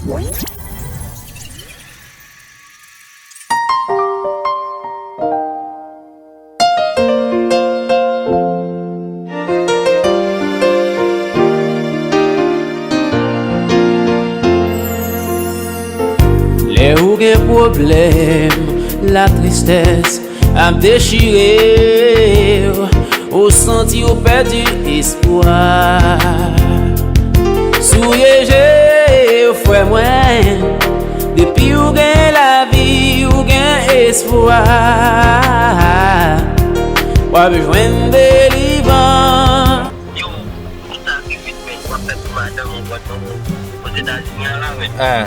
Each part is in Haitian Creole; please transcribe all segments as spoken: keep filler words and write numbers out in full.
Lè ou gen pwoblèm, latristès ap dechire w, ou santi w pèdi espwa. Souye je w, frè mwen, depi w gen lavi, w gen espwa. W ap jwenn delivrans. Yo, konsa pi vit, men, w ap fè pou madanm ou, madanm ou Ozetazini an la, men. Ah.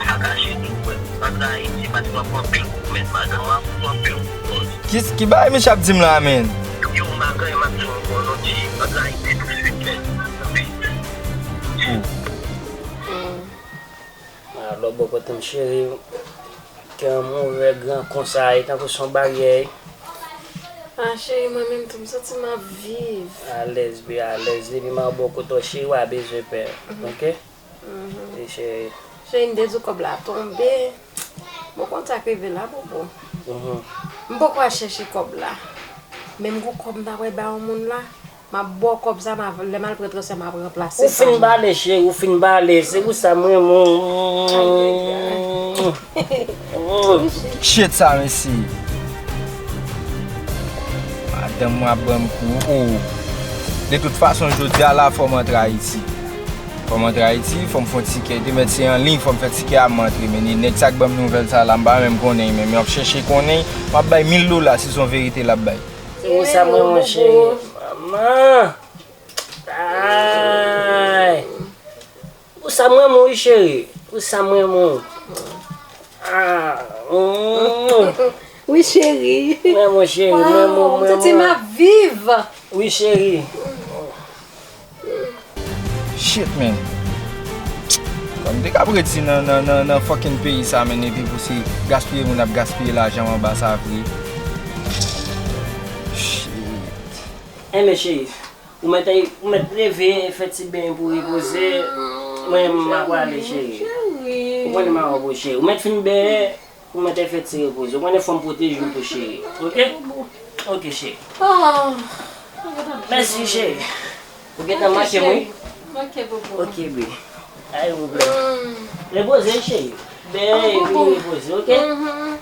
Pa kache tou, men. Antre Ayiti, paske w ap pran anpil kout, men. Madanm w ap pran anpil kout, bòs. Ki, ki bagay misye ap di m la, men? Yo, m pa gen anyen m ap di w ankò, non, G. Antre Ayiti touswit, men. Wi. Hmm. Alò, bò kote m, cheri, kè an mouvè gran konsa, e tankou se yon baryè. Ah, cheri, mwen menm tou, m santi m ap viv. Alèz, bebe, alèz. Depi m a bò kote w, cheri, w pa bezwen pè. Mhm. Oke? Mhm. Wi, cheri. Cheri, m te di w kòb la tonbe. Bon, konn sa k rive la, bobo. Mhm. M poko al chèche kòb la. Men m gon kòb m ta pral bay yon moun la. M ap ba w kòb sa, m ap, lè m al pran transfè, m ap ranplase sa. Ou fin bale, cheri, ou fin bale. Se pou sa m renmen w. Shit sa, mesye. Madanm mwen ap ban m kou. Oh. De tout fason, jodi a la, fò m antre Ayiti. Fò m antre Ayiti, fò m fè yon tikè. Te mèt se an liy, fò m fè tikè a, m antre. Men nèg sa k ban m nouvèl sa la, m pa menm konnen, men m ap chèche konnen. M ap bay mil dola si se yon verite l ap bay. Se pou sa mwen, monchè. Manman! Ay! Pou sa mwen, mwen, wi, cheri. Pou sa mwen, mwen. Ah, mm. Wi, cheri. Mwen, mwen, cheri. Mwen, mwen, mwen, mwen. Santi m ap viv. Wi, cheri. Shit, man. Kòm m te ka ap redi nan, nan, nan, nan fucking peyi sa, man, epi pou se gaspiye moun ap gaspiye lajan anba sa vre. Shit. Enben, cheri, ou mèt, ou mèt leve, fè ti beny pou repoze. Mwen, m ap prale, cheri. Ou konnen m a wè w, cheri. Ou mèt fin benyen. Ou mèt fè ti repoze. Ou konnen fò m pwoteje w tou, cheri. Oke? Oke, cheri. Ah, mèsi, cheri. Ou gentan manke m, wi. Oke, bobo. Oke, baby. Ay, bobo. Mm. Repoze, cheri. Bebe, repoze, oke? Mhm.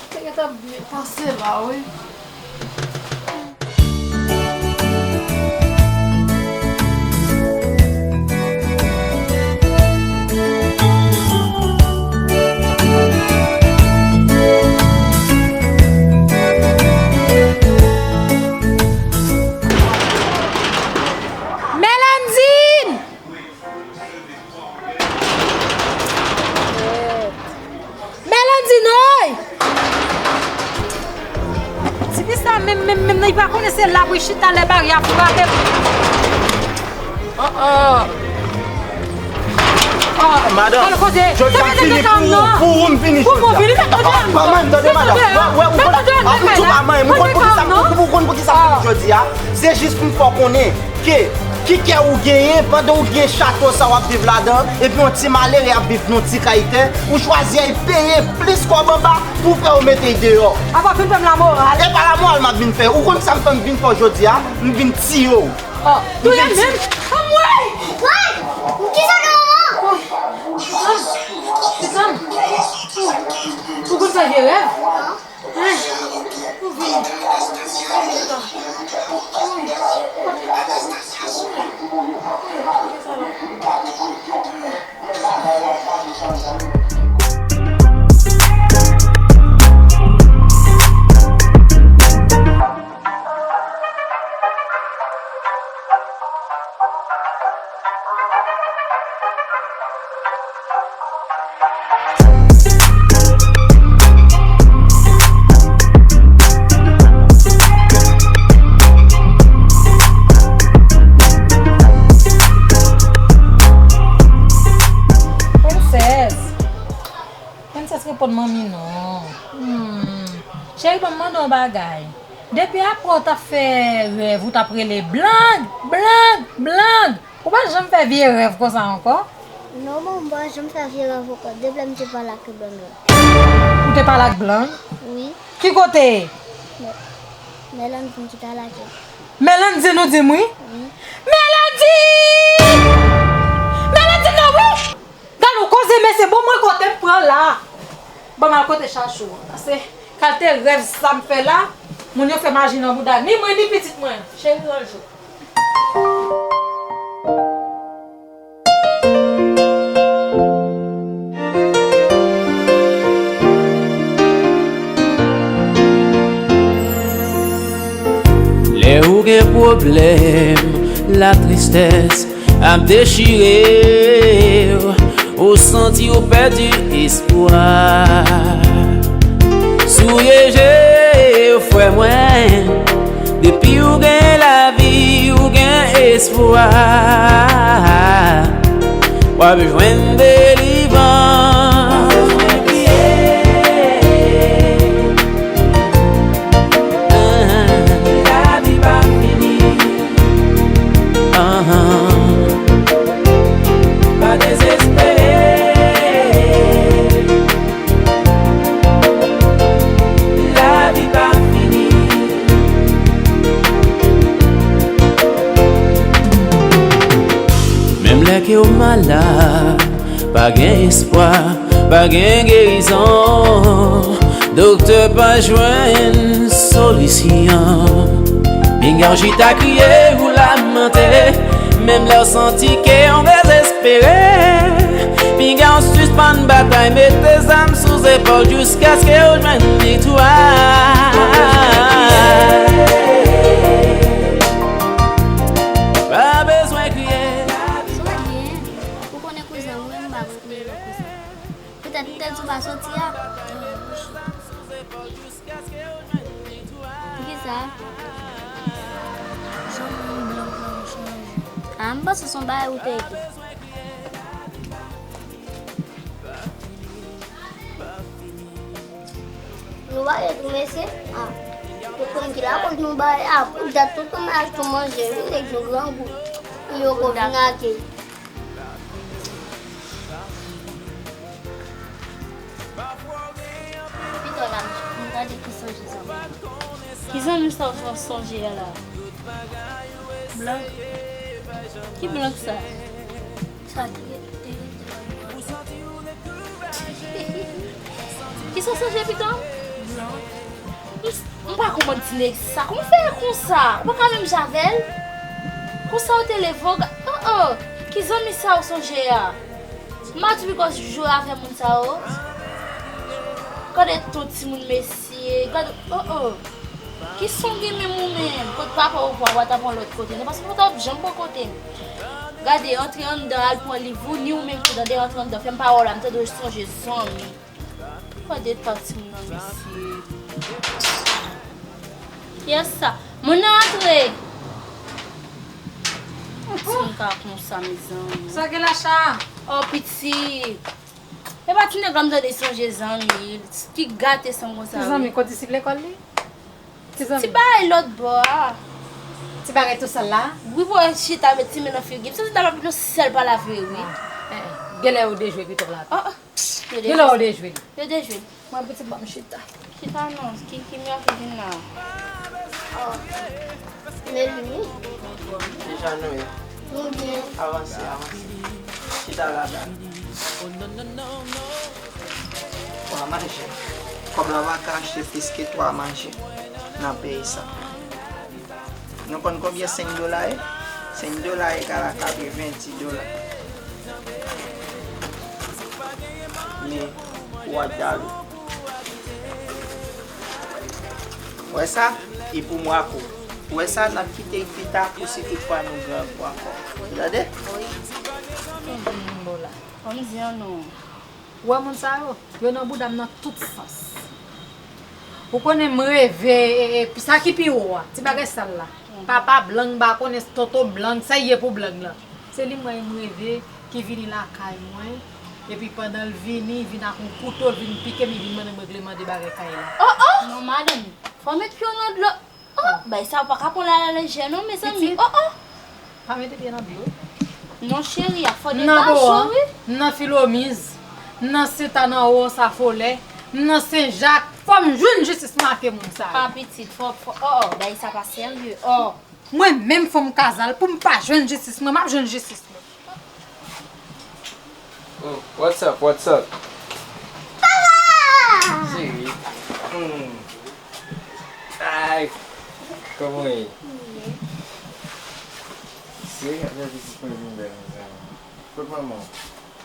Te gentan byen pase la, wi. Melandine! Melandine, oy! Tifi sa menm, menm, menm, li pa konnen se la pou l chita lè baryè ap frape. Ah, ah. Ah, madanm, jodi a m fini pou ou, pou ou m fini jodi a. Ah, manman, tande, madanm. Wè, wè, ou konn, ah, ou tou pa manyen, ou konn pou ki sa m, ou konn pou ki sa m fini jodi a. Se jis pou m fè w konnen ke ki kè ou genyen pandan ou gen chato sa w ap viv ladan, epi yon ti malere ap viv nan yon ti kay tè, ou chwazi al peye plis kòb anba pou fè yo mete l deyò. Apa vin fè m lamoral? E pa lamoral m ap vin fè. Ou konn sa m fè m vin fè w jodi a? M vin tiye w. Oh, touye m menm? Anmwey! Woy! Kisa gen manman? Woy! Pitit m! Pitit m! Ou konn fè vye rèv? Prensès, Prensès, reponn manmi non. Hmm. Cheri, ban m mande w yon bagay. Depi apre w t ap fè rèv, ou t ap rele blang, blang, blang. Ou pa janm fè vye rèv konsa ankò? Non, bon, m pa janm fè vye rèv ankò. Depi lè m te pale ak Blang lan. Ou te pale ak Blang? Wi. Ki kote? Mèlande di m ki t al ak li. Mèlande di nou di m wi? Mèlande! Mèlande di nou wi! Gade yon koze mesye, bon mwen kote m pran la. Ban m al kote chacho a. Paske kalte rèv sa m fè la, moun yo fè maji nan bouda ni mwen ni pitit mwen. Cheri anjou. Lè ou gen pwoblèm, latristès ap dechire w, ou santi w pèdi espwa. Souye je w, frè mwen, depi w gen lavi, w gen espwa. W ap jwenn delivrans. Lavi pa fini. Pa dezespere. Lavi pa fini. Menm lè ke w malad, pa gen espwa, pa gen gerizon. Doktè pa jwenn solisyon. Pinga w chita kriye ou lamante. Menm lè w santi ke w dezespere. Pinga w sispann batay, mete zam sou zepòl jiskaske w jwenn viktwa. Pa bezwen kriye. Sonje, ou konnen kouzen mwen, m pa konn kouzen. Poutèt m te di w pa soti a. Poukisa? Jan moun blan blan chanje. A, m panse se yon bagay ou te ekri. Nou ba yo tou mesye. A, ou konn ki lakòz nou ba yo. A, pou dat tout kòm achte manje, wi, nèg nou grangou. Yo ko vin ake. Pito la, m gade ki sonje zanmi. Ki zanmi sa w sonje a la? Blank. Ki blank sa? Sa ki te rete la. Ki sa w sonje pito? Blank. M pa konprann ti nèg sa. Kòman w fè konsa? Ou pa ka menm jan avè l? Konsa w te leve w ga-, oh oh! Ki zanmi sa w sonje a? M pa toujou konn jwe avè moun sa yo. Gade ton timoun mesye, gade, oh oh. Ki son gen menm ou menm? Kot papa w pran w, w ta pran lòt kote non, paske w pa t ap janm pran kote m. Gade, antre anndan al pran liv ou, ni ou menm tou tande, antre anndan, fè m pa wè w la, m tande w sonje zanmi. Gade ta timoun nan mesye. Kiyès sa? Moun nan antre! Yon timoun ka konsa, mezanmi. Sa gen la, Cha? Oh, pitit. E pa ti nèg la m tande sonje zanmi l, ki gate san m konsa, wi. Ti zanmi, kondisip lekòl li? Ti zanmi. Ti bagay lòt bò a. Ti bagay tou sal la? Wi, pou wè chita met ti men nan figi m. Santi ta pa yon sèl palavre, wi. Genlè yo dejwe pito la. Oh, oh. Genlè yo dejwe li. Yo dejwe. Mwen pitit ban m chita. Chita non, ki, ki miracle vin la. Oh. Melvin, wi. Kijan nou ye? Nou byen. Avanse, avanse. Chita la, la. Twa manje. Kòb la pa ka achte plis ke twa manje nan peyi sa. Nou konn konbyen senk dola ye? Senk dola egal a katrevenndis dola. Men, ou ap dalou. Ou wè sa? E pou mwa kou. Ou wè sa? N ap kite l pita pou si tout fwa nou gen pou ankò. Ou tande? Wi. Konbyen dola? Ban m di an non. Ou wè moun sa yo? Yo nan bouda m nan tout sans. Ou konnen m reve, e, e, sa ki pi wo a, ti bagay sal la. Papa Blang, m pa konnen tonton Blang, sa l ye pou Blang lan. Se li m wè m reve, ki vini lakay mwen, epi pandan l vini, vin ak yon kouto, vin pike m, vin mande m regleman de bagay kay la. Oh, oh! Non, madanm, fò w met pye w nan dlo. Oh, bay sa ou pa ka pran l alalejè non, mezanmi. Pitit. Oh, oh. Pa mete pye nan dlo. Non, cheri, a fò de lajan, wi. M nan Filomiz, m nan Sentanawo, Safolè, m nan Senjak. Fò m jwenn jistis mwen ak moun sa yo. Pa pitit, fò, fò, oh, oh, bagay sa pa serye, oh. Mwen menm fanm Kazal, pou m pa jwenn jistis mwen, m ap jwenn jistis mwen. Oh, what's up, what's up? Papa! Cheri. Hmm. Ay, kòman w ye? Mwen byen. Se, ap jan pitit mwen vin bèl, mezanmi. Kot manman w?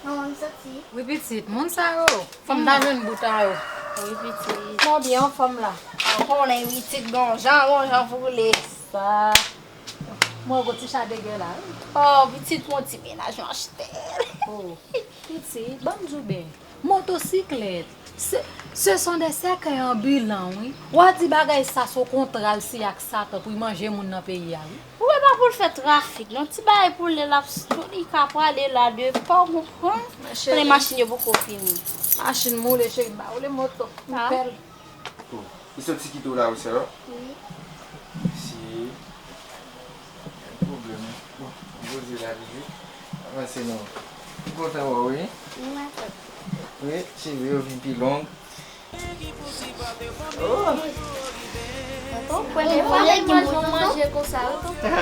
Manman m soti. Wi, pitit, moun sa yo. Fò m ta jwenn bout a yo. Wi, pitit. Mwen byen, anfòm la. Ou konnen pitit, gon jan, gon jan pou w le. Sa. Mwen gon ti cha degè la, wi. Oh, pitit, mwen ti mennaj, mwen achte l. Oh, pitit, ban m di w byen. Motosiklèt, ce, ce sont des cercueils ambulants, wi. W a di bagay sa se yon kontra l siyen ak Satan pou l manje moun nan peyi a, wi. Ou wè pa pou l fè trafik, non? Ti bagay pou l, l ap, li ka prale la de pa, w konprann? Konnen machin yo poko fini. Machin m woule, cheri, m pa woule moto. M pè l. Oh, li soti kite w la, wi, sè, non? Wi. Si. Pa gen pwoblèm. Bon, m poze la toujou. Avanse non. M kontan wè w, wi. Mwen menm. Wi, cheve yo vin pi long. Oh! Tonton, premye fwa nèg manje yon manje konsa, wi, tonton.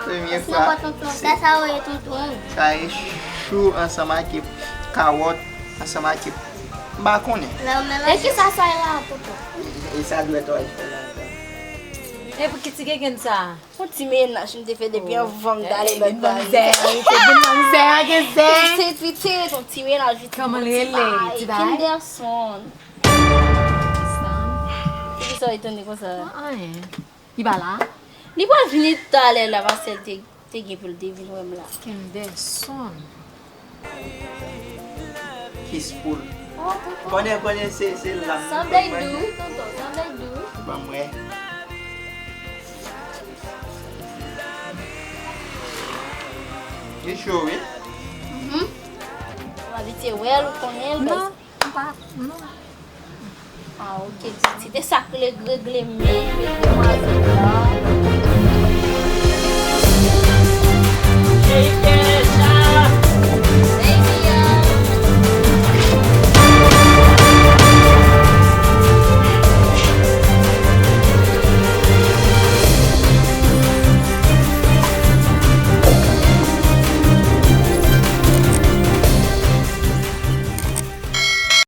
Premye fwa. Sinon, pa tonton. Sa, sa w ye, tonton? Sa e chou ansanm ak kawòt, ansanm ak, m pa konnen. E kisa sa ye la, tonton? E sa dwèt ou al fè la. E pou ki ti gegen sa? Yon ti mennaj m te fè depi anvan m t ale lòt bò. Vin manzè, vin manzè, gen zen. Pitit, pitit, yon ti mennaj, pitit. Kòman l rele? Ti bagay? Kinderson. Kinderson? Poukisa w etone konsa? Anyen. Li pa la? Li pral vini talè la, paske l te, te gen pou l te vin wè m la. Kinderson. Kiss pou l. Oh, tonton. Konnen, konnen se, se la. Sanble dou, tonton, sanble dou. Ban m wè. Li cho, wi. Mhm. Ou abitye wè l, ou konnen l. Non, m pa, non. Ah, ok, pitit. E sa k regle men, regle mwazel la.